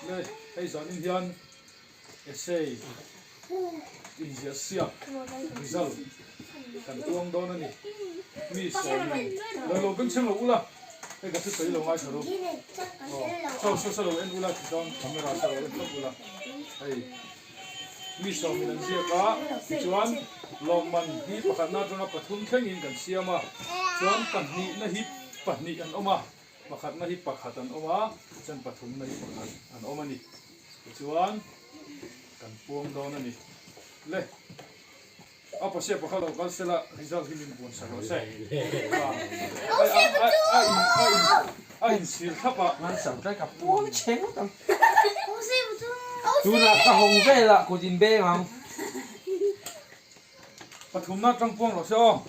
Le hei zanin hian essay inziah siak result kan tuang dawn a ni. Mi sawmin lo lo bengchheng lo ula hei ka thusawi lo ngaithla ru. Aw saw saw saw lo en ula tichuan camera saw lo en thlap ula hei mi sawmin an ziak a tichuan lawmman hi pakhatna atanga pathum thlengin kan siam a chuan pahnihna hi pahnih an awm a. Pakhatna hi pakhat an awm a, chuan pathumna hi pakhat an awm a ni. Tichuan kan puang dawn a ni. Le, a pasia pakhat lo kal sela result hi min buan sak rawh se. A insir thlap a. Ngan sam tlai ka puang che ngawt ang. Tunah ka hawng velah kut in beng ang. Pathumna atang puang rawh se aw.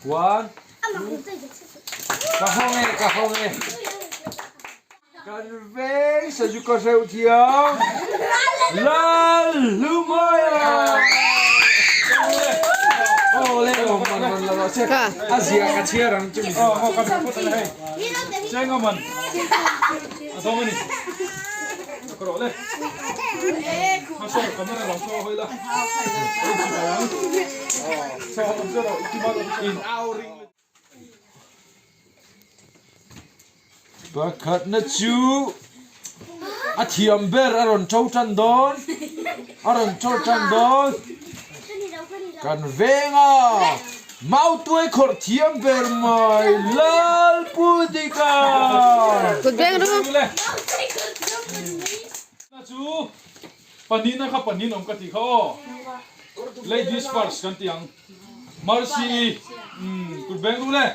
One, two, ka hawng e, ka hawng e. Kan veng sazu ka hreuh thiam. Lalhlumawia! Aw le aw man man la rawh se. A zia ka chhiar ang chu mi. Aw aw ka duh phawt a ni hei. Cheng a man. A dawng a ni. Ka rawh le. Hmasa camera lam saw hawi la. Pakhatna chu a thiam ber a rawn to tan dawn a rawn to tan dawn kan veng a mautuai khawrh thiam ber mai Lalpudika. Kut beng ru. Panina kha panin awm ka tih kha aw. Ladies first kan ti ang. Mercy umm kut beng duh le.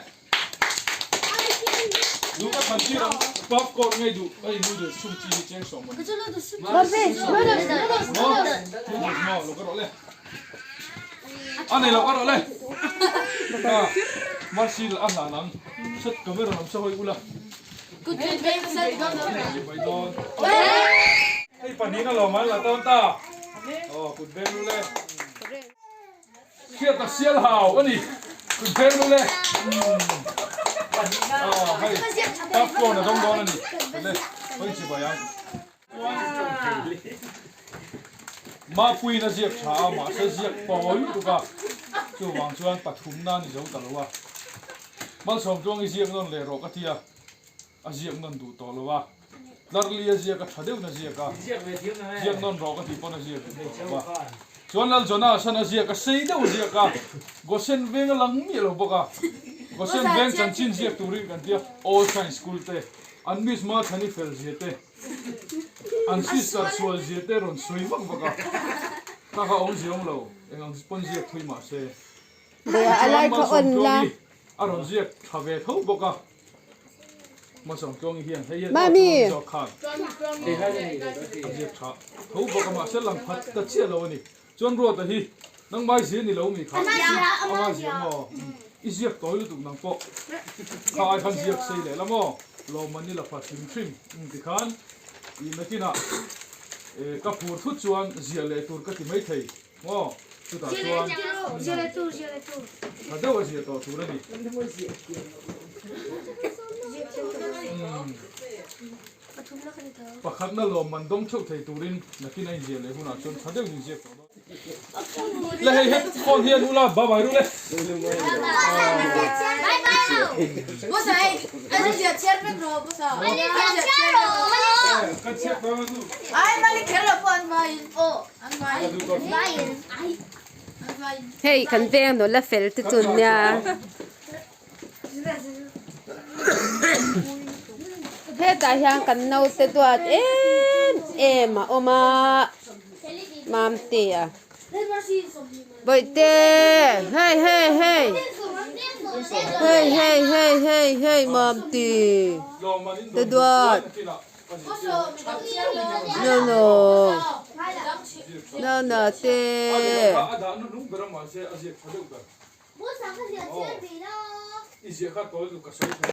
Duh ka thlan tir ang. Popcorn ngei duh hei noodles chhung chi hi cheng sawm a ni. Maw noodles maw lo ka rawh le. A nei lo ka rawh le. Mercy a hlan ang. Set camera lam sawi ula. Hei pahnih na lawm an la tawn ta. Aw kut beng lu le. Hriat a sial hau a ni. Kut beng lu le. Aw hei popcorn a dawng dawn a ni. Le hawi chi bai ang. Mapuiin a ziak tha a mahse ziak pawi lutuk a chuvang chuan pathumna a ni zo ta lo a. Malsawmtluang i ziak nawn leh rawh ka ti a, a ziak nawn duh tawh lo a. Tlarli a ziak a tha deuhin a ziak a, ziak nawn rawh ka tih pawn a ziak duh tawh lo a. Chuan Lal Jonah-a a ziak a, sei deuh a ziak a, Gosen veng a lang miah lo bawk a. Gosen veng chanchin ziak turin kan ti a, All Science School te, an Miss Mathani fel zia te, An sister sual zia te rawn sawi vak vak a, ka kha awmzia awm lo, eng ang pawn ziak thui mah se. Tichuan Malsawmtluangi a rawn ziak tha ve tho bawk a, Malsawmtluangi hian hei hian Tluangi zawk khan a ziak tha tho bawk a, mahse lang phat ta chiah lo a ni. Chuan Ruata hi nangmai zia ni lo mi kha ama zia maw i ziak tawi lutuk nang pawh kha ai khan ziak sei leh la maw lawmman i la pha hrim hrim um tikhan i nakinah ka phur thut chuan ziah leh tur ka ti mai thei maw chutah chuan tha deuh a ziah tawh tur a ni. Pakhatna lawmman dawng theuh thei turin nakin a inziah leh hunah chuan tha deuhin inziak tawh dawn. Le hei het phone hi an ula bye bye ru le. Hei kan veng nula fel te chu nia. Hetah hian kan naute duat em em a awm a Mamtea Bawihte hei hei hei hei hei hei hei hei Mamte te duat no no no te. I ziah kha tawi lutuk ka sawi tha.